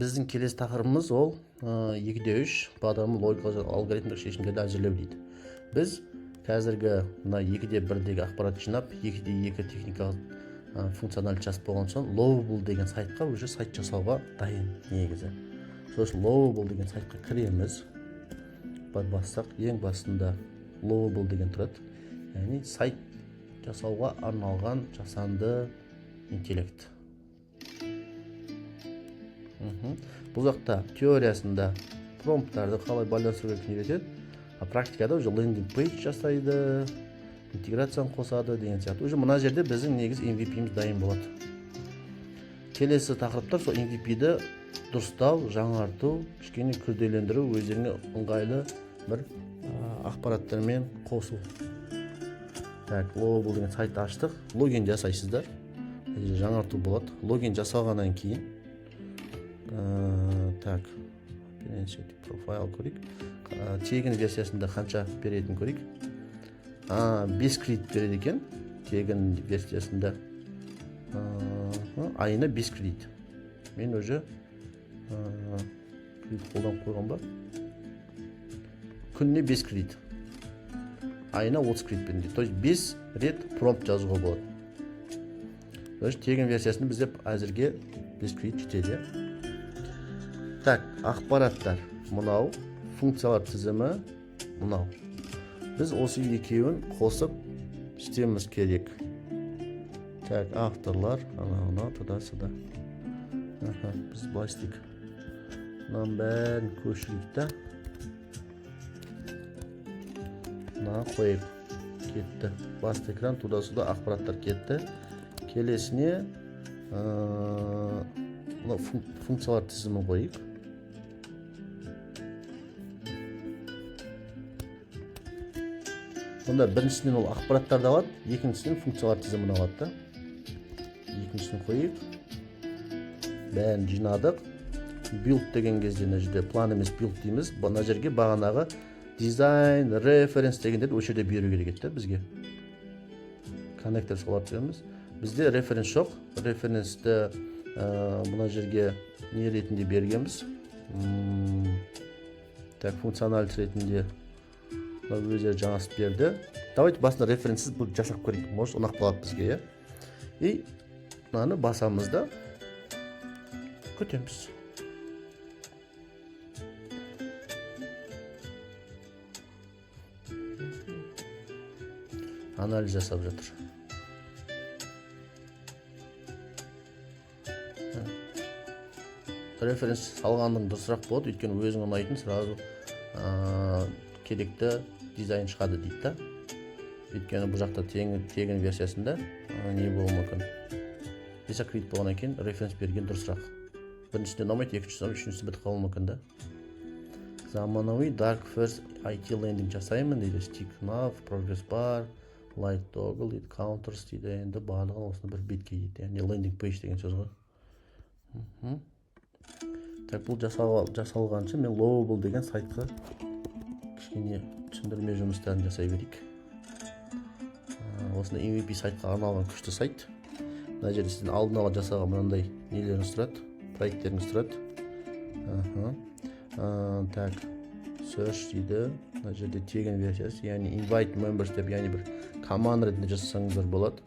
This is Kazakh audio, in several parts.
Біздің келесі тақырыбымыз ол 2-3 бағдарлама логикалық алгоритмдік шешімдерді әзірлеу дейді. Біз қазіргі мына 2-1-дегі ақпарат жинап, 2-2 техникалық функционалды жазып болған соң, Lovable деген сайтқа уже сайт жасауға дайын негізі. Сол үшін Lovable деген сайтқа кіреміз. Былай бассақ, ең басында Lovable деген тұрады. Яғни сайт жасауға арналған жасанды интеллект. Бұл жақта теориясында промпттарды қалай байланыстыру керектігін үйретеді, а практикада уже landing page жасайды, интеграцияны қосады деген сияқты. Уже мына жерде біздің негізі MVP-міз дайын болады. Келесі тақырыптар сол MVP-ді дұрыстау, жаңарту, кішкене күрделендіру, өздеріңе ыңғайлы бір ақпараттармен қосу. Так, Lovable деген сайтты аштық. Логин жасайсыздар, жаңарту болады. Логин жасалғаннан кейін так, profile көрейік. Тегін версиясында қанша беретінін көрейік. 5 кредит береді екен тегін версиясында. Айына 5 кредит. Мен уже кредит қолданып қойған ба? Күніне 5 кредит, айына 30 кредит береді. То есть 5 рет промпт жазуға болады. То есть тегін версиясында бізде әзірге 5 кредит жетеді. Так, ақпараттар мынау, функциялар тізімі мынау. Біз осы екеуін қосып істеуіміз керек. Так, авторлар анау мынау туда сюда. Біз былай істейік, мынаның бәрін көшірейік та, мынаны қояйық. Кетті басты экран, туда сюда ақпараттар кетті. Келесіне мына функциялар тізімін қояйық. Сонда біріншісінен ол ақпараттарды алады, екіншісінен функциялар тізімін алады да. Екіншісін қояйық. Бәрін жинадық. Build деген кезде мына жерде план емес, build дейміз. Мына жерге бағанағы дизайн reference дегендерді осы жерде беру керек еді да бізге. Коннектор соларды береміз. Бізде reference жоқ. Референсті мына жерге не ретінде бергенбіз? Так, функциональность ретінде мына өздері жаңасып берді. Давайте басында референссіз бұл жасап көрейік, может, ұнап қалады бізге, иә. И мынаны басамыз да, күтеміз. Анализ жасап жатыр. Референс салғаның дұрысырақ болады, өйткені өзіңе ұнайтын сразу керекті дизайн шығады дейді да. Өйткені бұл жақта тегін версиясында не болуы мүмкін. Бес кредит болғаннан кейін референс берген дұрысырақ. Біріншісінде ұнамайды, екіншісі ұнамайды, үшіншісі бітіп қалуы мүмкін да. Заманауи dark first IT landing жасаймын дейді. Sticky nav, progress bar, light toggle дейді, counters дейді. Енді барлығын осыны бір бетке дейді, яғни landing page деген сөз ғой. Так, бұл жасалғанша мен Lovable деген сайтқа кішкене түсіндірме жұмыстарын жасай берейік. Осындай MVP сайтқа арналған күшті сайт. Мына жерде сіздің алдын ала жасаған мынандай нелеріңіз тұрады, проекттеріңіз тұрады. Так, search дейді. Мына жерде тегін версиясы, яғни invite members деп, яғни бір команда ретінде жасасаңыздар болады.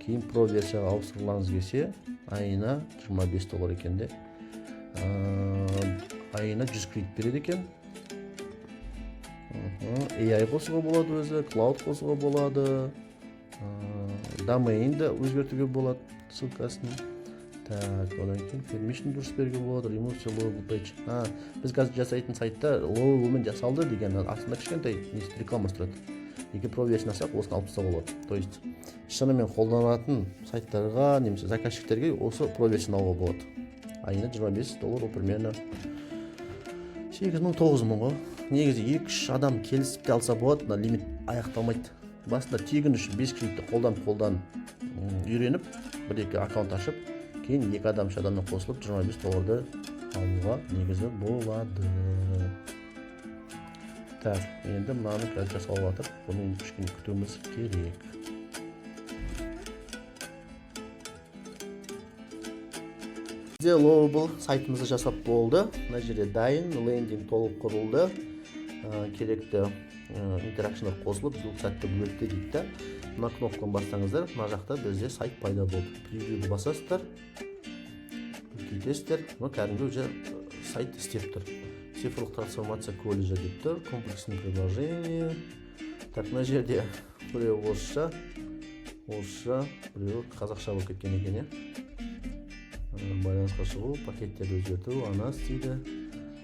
Кейін pro версияға ауыстырғыларыңыз келсе, айына 25 доллар екен де. Айына 100 кредит береді екен. AI қосуға болады өзі, cloud қосуға болады, доменді өзгертуге болады, ссылкасын. Так, одан кейін permission дұрыс беруге болады. Remove lovable page. Біз қазір жасайтын сайтта Lovable-мен жасалды деген астында кішкентай несі, рекламасы тұрады. Егер pro версияны алсақ, осыны алып тастауға болады. То есть шынымен қолданатын сайттарға немесе заказчиктерге осы pro версияны алуға болады. Айына 25 доллар, ол примерно 8 мың, 9 мың ғой негізі. Екі үш адам келісіп те алса болады, мына лимит аяқталмайды. Басында тегін үшін 5 кредитті қолданып қолданып үйреніп, бір екі аккаунт ашып, кейін екі адам, үш адаммен қосылып 25 долларды алуға негізі болады. Так, енді мынаны қазір жасалып жатыр, бұны енді кішкене күтуіміз керек. Бізде Lovable сайтымызды жасап болды. Мына жерде дайын лендинг толық құрылды. Керекті interaction дар қосылып, бұл сәтті өтті дейді да. Мына кнопканы бассаңыздар, мына жақта бізде сайт пайда болды. Превью ді басасыздар, үлкейтесіздер. Мына кәдімгі уже сайт істеп тұр. «Цифрлық трансформация колледжі» деп тұр, комплексное предложение. Так, мына жерде біреуі орысша, орысша, біреуі қазақша болып кеткен екен, иә. Байланысқа шығу, пакеттерді өзгерту, о нас дейді,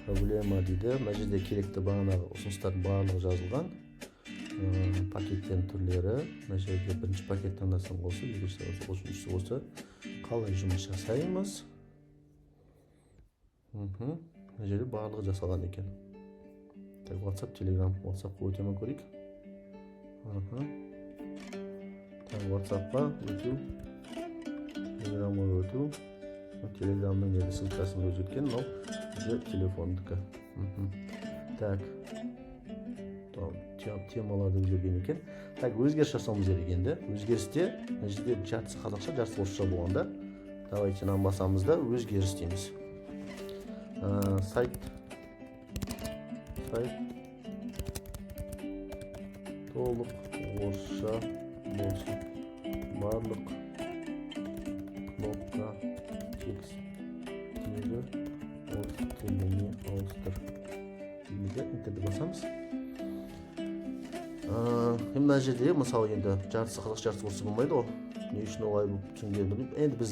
проблема дейді. Мына жерде керекті бағанағы ұсыныстардың барлығы жазылған. Пакеттердің түрлері мына жерде: бірінші пакет таңдасаң, осы, екіншісі осы, үшіншісі осы. Қалай жұмыс жасаймыз? Мына жерде барлығы жасалған екен. Так, WhatsApp, Telegram. WhatsAppқа өте ма, көрейік. Аха, так, WhatsAppқа өту, Телеграмға өту. Телеграмның енді ссылка сын өзгерткен, мынау уже телефондікі. Так, темаларды өзгерген екен. Так, өзгеріс жасауымыз керек енді. Өзгерісте мына жерде жартысы қазақша, жартысы орысша болғанда, давайте мынаны басамыз да, өзгеріс дейміз. Сайт толық орысша болсын, барлық кнопка тексттерді орыс тіліне ауыстыр дейміз де, Enter ді басамыз. Енді мына жерде, мысалы, енді жартысы қазақша, жартысы орысша болмайды ғой. Не үшін олай болып түсінгенін білмеймін. Енді біз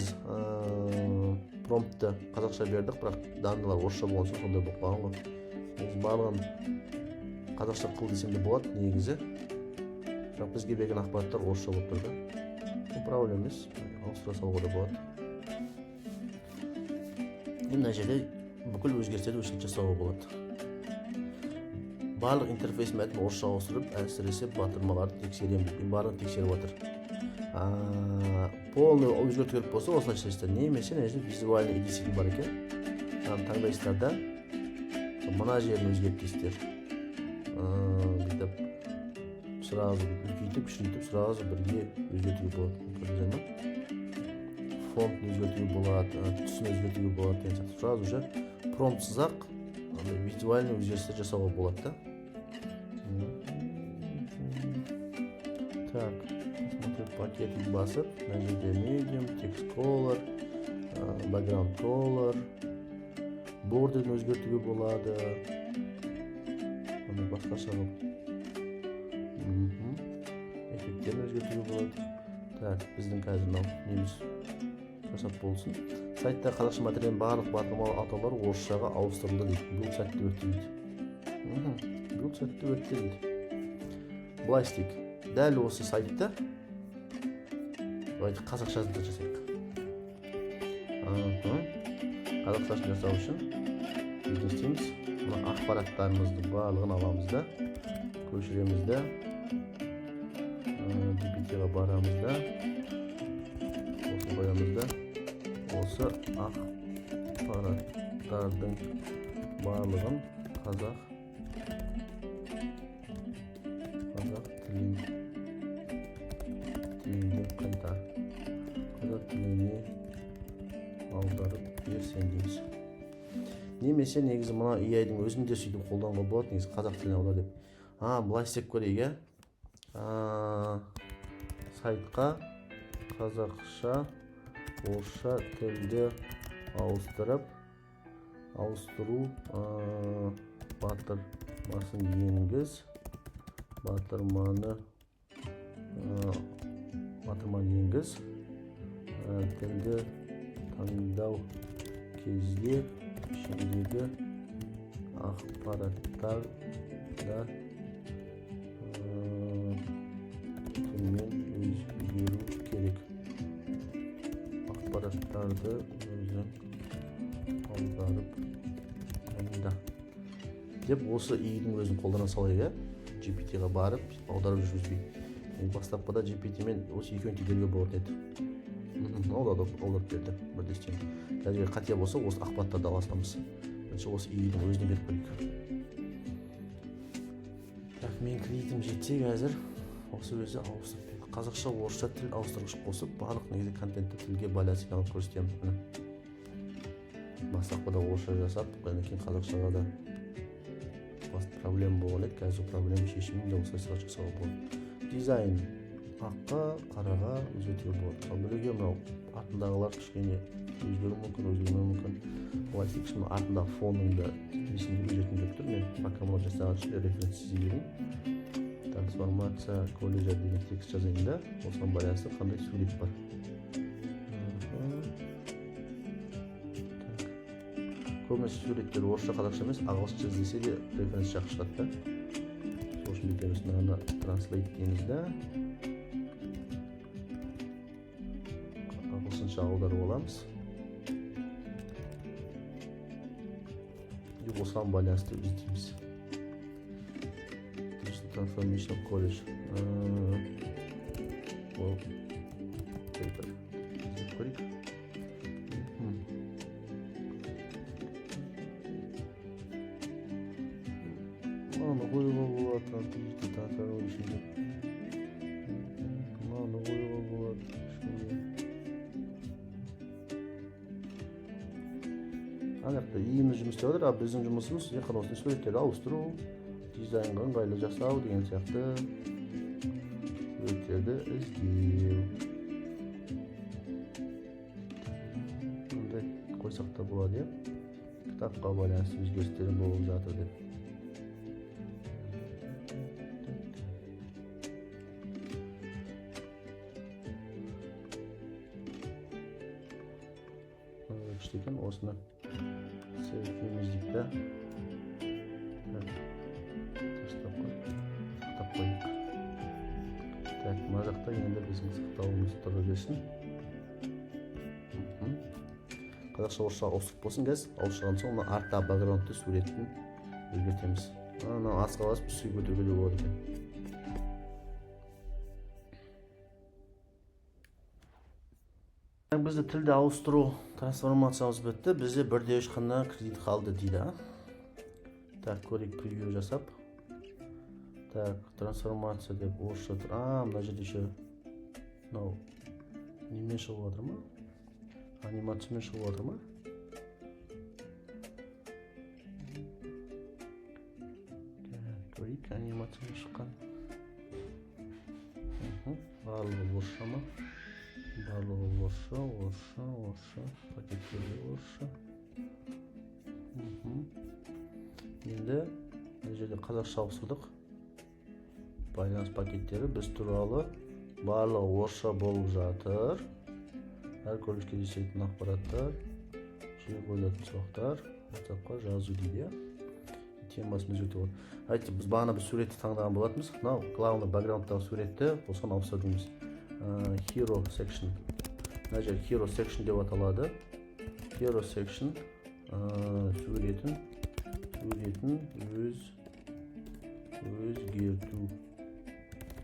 промптты қазақша бердік, бірақ данный лар орысша болған соң сондай болып қалған ғой. Негізі барлығын қазақша қыл десем де болады негізі, бірақ бізге берген ақпараттар орысша болып тұр да. Бұл проблема емес, ауыстыра салуға да болады. Енді мына жерде бүкіл өзгерістерді өшіріп жасауға болады. Барлық интерфейс мәтінін орысша ауыстырып, әсіресе батырмаларды тексеремін дейді. Барлығын тексеріп жатыр. Полный өзгерту керек болса, осылай жасайсыздар немесе мына жерде визуальный дейтін бар екен, мынаны таңдайсыздар да, мына жерін өзгертесіздер. Бүйтіп сразу үлкейтіп, кішірейтіп, сразу бірге өзгертуге болады. Көрдіңіздер ма? Фонтын өзгертуге болады, түсін өзгертуге болады деген сияқты. Сразу же промптсыз ақ андай визуальный өзгерістер жасауға болады да. Так, посмотреть пакетін басып, мына жерде medium, text color, background color, border ін өзгертуге болады. Оны басқаша қылып, эффекттерін өзгертуге болады. Так, біздің қазір мынау неміз жасап болсын. Сайтта қазақша материалдың барлық батырма атаулары орысшаға ауыстырылды дейді. Бұл сәтті өтті дейді. Бұл сәтті өтті дейді. Былай істейік: дәл осы сайтта давайте қазақшасын да жасайық. Қазақшасын жасау үшін біз не істейміз? Мына ақпараттарымыздың барлығын аламыз да, көшіреміз да, GPT-ға барамыз да, осыны қоямыз да, осы ақпараттардың барлығын қазақ тілінде қайтар, қазақ тіліне аударып берсең дейміз. Немесе негізі мына AI-дің өзін де сөйтіп қолдануға болады негізі, қазақ тіліне аудар деп. Былай істеп көрейік, иә. Сайтқа қазақша, орысша тілді ауыстырып, ауыстыру батырмасын енгіз, батырманы енгіз, тілді таңдау кезде ішіндегі ақпараттар да тілмен өзгеру керек, ақпараттарды өзің аударып дайында деп, осы ИИ-дің өзін қолдана салайық, иә. GPT-ға барып аударып жүргізбей. Енді бастапқыда GPT мен осы екеуін тексеруге болатын еді. Аударып, аударып берді бірден. Қазір егер қате болса, осы ақпараттарды ала саламыз. Бірінші осы ИИ-дің өзіне беріп көрейік. Так, менің кредитім жетсе, қазір осы өзі ауыстырып берді. Қазақша, орысша тіл ауыстырғыш қосып, барлық негізгі контентті тілге байланысты көрсетемін. Міне. Бастапқыда орысша жасап, одан кейін қазақшаға да басты проблема болған еді. Қазір проблема шешімін де осылай сразу жасауға болады. Дизайн аққа, қараға өзгертуге болады. Ал біреуге мынау артындағылар кішкене өзгеруі мүмкін, өзгермеуі мүмкін. Олай істейікші, мына артындағы фонның да несін өзгерткім келіп тұр. Мен пока мынау жасағанша референс іздей берейін. Трансформация колледжа деген текст жазайын да, осыған байланысты қандай сурет бар. Так. Көбінесе суреттер орысша, қазақша емес, ағылшынша іздесе де референс жақсы шығады да. Сол үшін бүйтеміз, мынаны translate дейміз да, ағылшынша аударып аламыз. И осыған байланысты іздейміз. Digital Transformation College. Wallpaper. Іздеп көрейік. Мынаны қоюға болады, Digital Transformation деп. Мынаны қоюға болады кішкене. Ана жақта именно жұмыс істеп жатыр, ал біздің жұмысымыз тек қана осындай суреттерді ауыстыру, дизайнға ыңғайлы жасау деген сияқты суреттерді іздеу. Мындай қойсақ та болады, иә, кітапқа байланысты өзгерістер болып жатыр деп. Мынандай күшті екен, осыны save image дейік та. Так, тастап қой, сақтап қояйық. Так, мына жақта енді біздің сақтауымыз тұра берсін. Қазақша, орысша ауыстырып болсын. Қазір ауыстырған соң мына арттағы бэкграундты, суретін өзгертеміз. Мынау асыға басып үстіге көтеруге де болады екен. Бізді тілді ауыстыру трансформациямыз бітті. Бізде 1,3 қана кредит қалды дейді, а? Так, көрейік превью жасап. Так, трансформация деп орысша тұр. А, мына жерде еще мынау немен шығып жатыр ма, анимациямен шығып жатыр ма? Так, көрейік анимациямен шыққан. Барлығы орысша ма? Барлығы орысша, орысша, орысша, пакеттері орысша. Енді мына жерде қазақша ауыстырдық. Байланыс пакеттері, біз туралы барлығы орысша болып жатыр. Әр колледж кездесетін ақпараттар, жиі қойылатын сұрақтар, WhatsAppқа жазу дейді, иә. Темасын өзгертуге болады. Айтты, біз бағана бір суретті таңдаған болатынбыз. Мынау главный бэкграундтағы суретті осыған ауыстыр дейміз. Hero section, мына жер hero section деп аталады. Hero section суретін өзгерту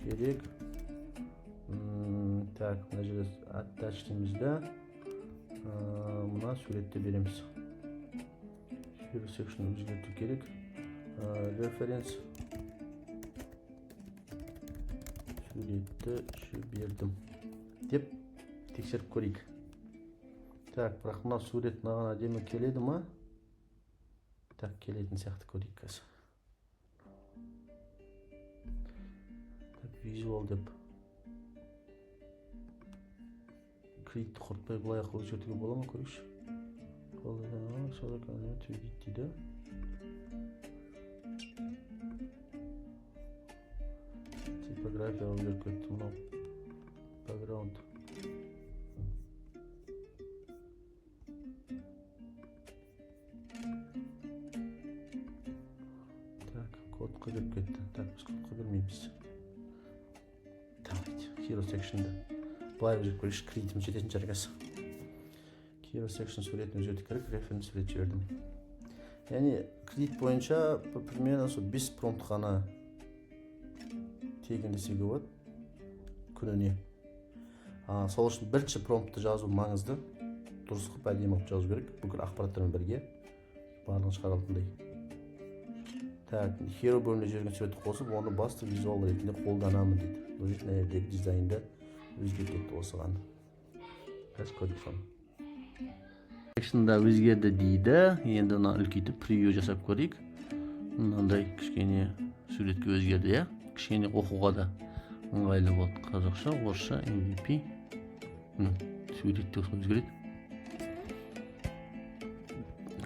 керек. Так, мына жерде attach дейміз да, мына суретті береміз. Hero section өзгерту керек. Референс суретті жібердім деп тексеріп көрейік. Так, бірақ мына сурет мынаған әдемі келеді ма? Так, келетін сияқты, көрейік қазір. Так, визуал деп кредитті құртпай былай ақ өзгертуге бола ма, көрейікші. Дейді, типография өзгеріп кетті. Мынау бэкграунд. Так, кодқа кіріп кетті. Так, біз кодқа кірмейміз. Давайте hero section'ды былай өзгертіп көрейікші, кредитіміз жететін шығар қазір. Hero section суретін өзгерту керек, референс сурет жібердім. Яғни кредит бойынша примерно сол 5 промпт қана тегін десеге болады күніне. Сол үшін бірінші промптты жазу маңызды, дұрыс қылып, әдемі қылып жазу керек, бүкіл ақпараттармен бірге барлығын шығара алатындай. Так, hero бөліміне жіберген суретті қосып, оны басты визуал ретінде қолданамын дейді. Бұл жерде мына жердегі дизайнды өзгертеді осыған. Қазір көрейік соны. Section-да өзгерді дейді. Енді мына үлкейтіп, превью жасап көрейік. Мынандай кішкене суретке өзгерді, иә, кішкене оқуға да ыңғайлы болды. Қазақша, орысша, MVP. Сурет те осылай өзгереді.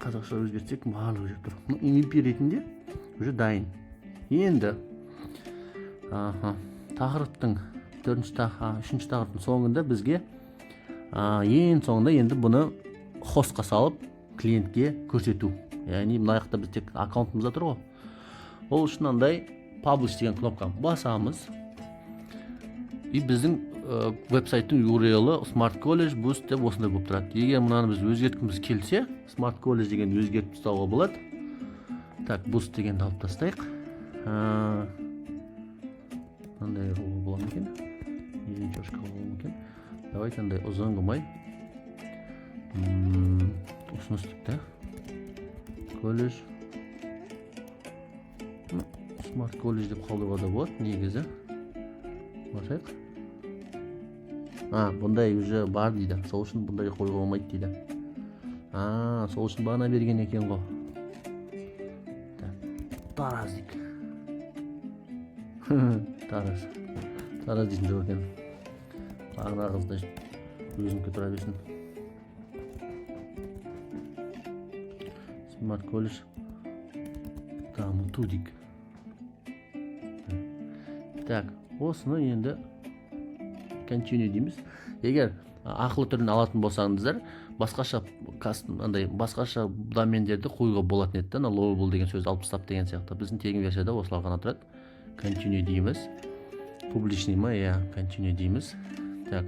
Қазақша өзгертсек, барлығы өзгеріп тұр. Ну, MVP ретінде уже дайын. Енді, аха, тақырыптың төртінші, үшінші тақырыптың соңында бізге, ең соңында енді бұны хостқа салып, клиентке көрсету. Яғни мына жақта біз тек аккаунтымызда тұр ғой. Ол үшін мынандай publish деген кнопканы басамыз, и біздің веб-сайттың URL-і Smart College Boost деп осындай болып тұрады. Егер мынаны біз өзгерткіміз келсе, Smart College дегенді өзгертіп тастауға болады. Так, Boost дегенді алып тастайық. Мынандай қылуға бола ма екен? Нижний қылуға бола ма екен? Давайте андай ұзын қылмай, ұсыныс дейік та, колледж, Smart College деп қалдыруға да болады негізі. Басайық. А, бұндай уже бар дейді, сол үшін бұндай қоюға болмайды дейді. А, сол үшін бағана берген екен ғой. Так, Тараз дейік. Тараз, Тараз дейтін жоқ екен. Бағана қыз, значит, өзінікі тұра берсін. Smart College дамыту дейік. Так, осыны енді continue дейміз. Егер ақылы түрін алатын болсаңыздар, басқаша андай басқаша домендерді қоюға болатын еді да, ана lovable деген сөзді алып тастап деген сияқты. Біздің тегін версияда осылар ғана тұрады. Continue дейміз. Публичный ма? Иә, continue дейміз. Так,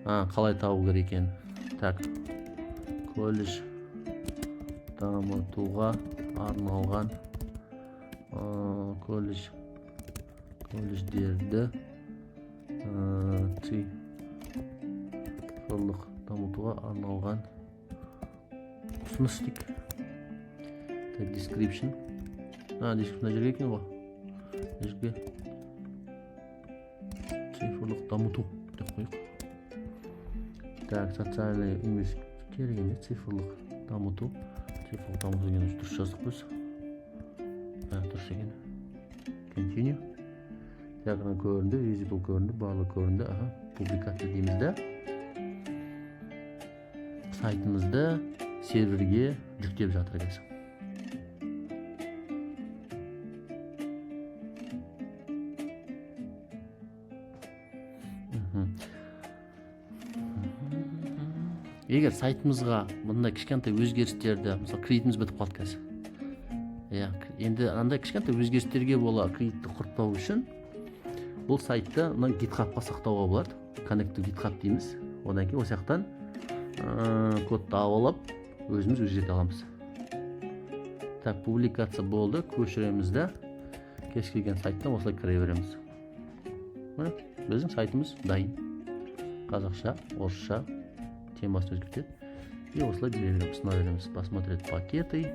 а қалай табу керек екен? Так, колледж дамытуға арналған, колледж, колледждерді цифрлық дамытуға арналған ұсыныс дейік. Так, description. А, description мына жерге екен ғой. Мына жерге цифрлық дамыту деп қояйық. Так, социальный емес, керек емес. Цифрлық дамыту, цифрлық дамыту деген дұрыс жаздық біз, дұрыс екен. Continue. Так, мына көрінді, visible көрінді, барлығы көрінді. Аха, публикация дейміз да, сайтымызды серверге жүктеп жатыр қазір. Егер сайтымызға мындай кішкентай өзгерістерді, мысалы, кредитіміз бітіп қалды қазір, иә, енді андай кішкентай өзгерістерге бола кредитті құртпау үшін бұл сайтты мына GitHub-қа сақтауға болады. Connect to GitHub дейміз. Одан кейін осы жақтан кодты алып, өзіміз өзгерте аламыз. Так, публикация болды, көшіреміз да, кез келген сайттан осылай кіре береміз. Міне, біздің сайтымыз дайын. Қазақша, орысша, темасын өзгертеді, и осылай бере береміз, ұсына береміз. Посмотреть пакеты,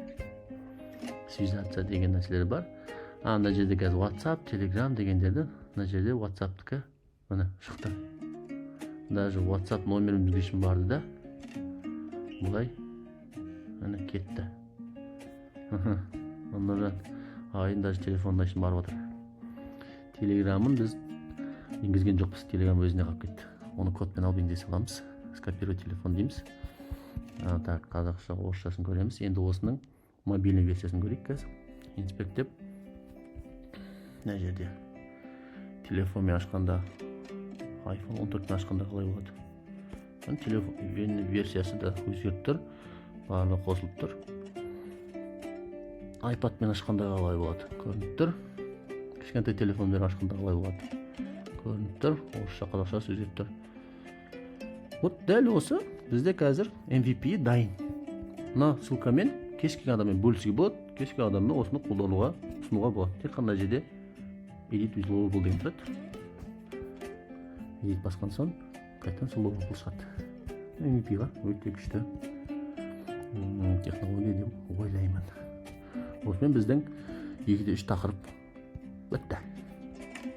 связаться деген нәрселер бар. А мына жерде қазір WhatsApp, Telegram дегендерді, мына жерде WhatsApp-тікі, міне, шықты. Даже WhatsApp номерімізге шейін барды да, бұлай, міне, кетті. Нұржан ағайын даже телефонына шейін барып отыр. Телеграмын біз енгізген жоқпыз, Телеграм өзіне қалып кетті. Оны кодпен алып енгізе саламыз. Скопировать телефон дейміз. Так, қазақша, орысшасын көреміз. Енді осының мобильный версиясын көрейік қазір. Inspect деп, мына жерде телефонмен ашқанда, iPhone 14-пен ашқанда қалай болады? Міне, телефон версиясы да өзгеріп тұр, барлығы қосылып тұр. iPadпен ашқанда қалай болады? Көрініп тұр. Кішкентай телефонмен ашқанда қалай болады? Көрініп тұр. Орысша, қазақшасы өзгеріп тұр. Вот дәл осы бізде қазір MVP дайын. Мына ссылкамен кез келген адаммен бөлісуге болады, кез келген адаммен осыны қолдануға, ұсынуға болады. Тек қана мына жерде edit with lovable деген тұрады. Edit басқан соң қайтадан сол lovable шығады. MVP-ға өте күшті технология деп ойлаймын. Осымен біздің 2 де 3 тақырып бітті.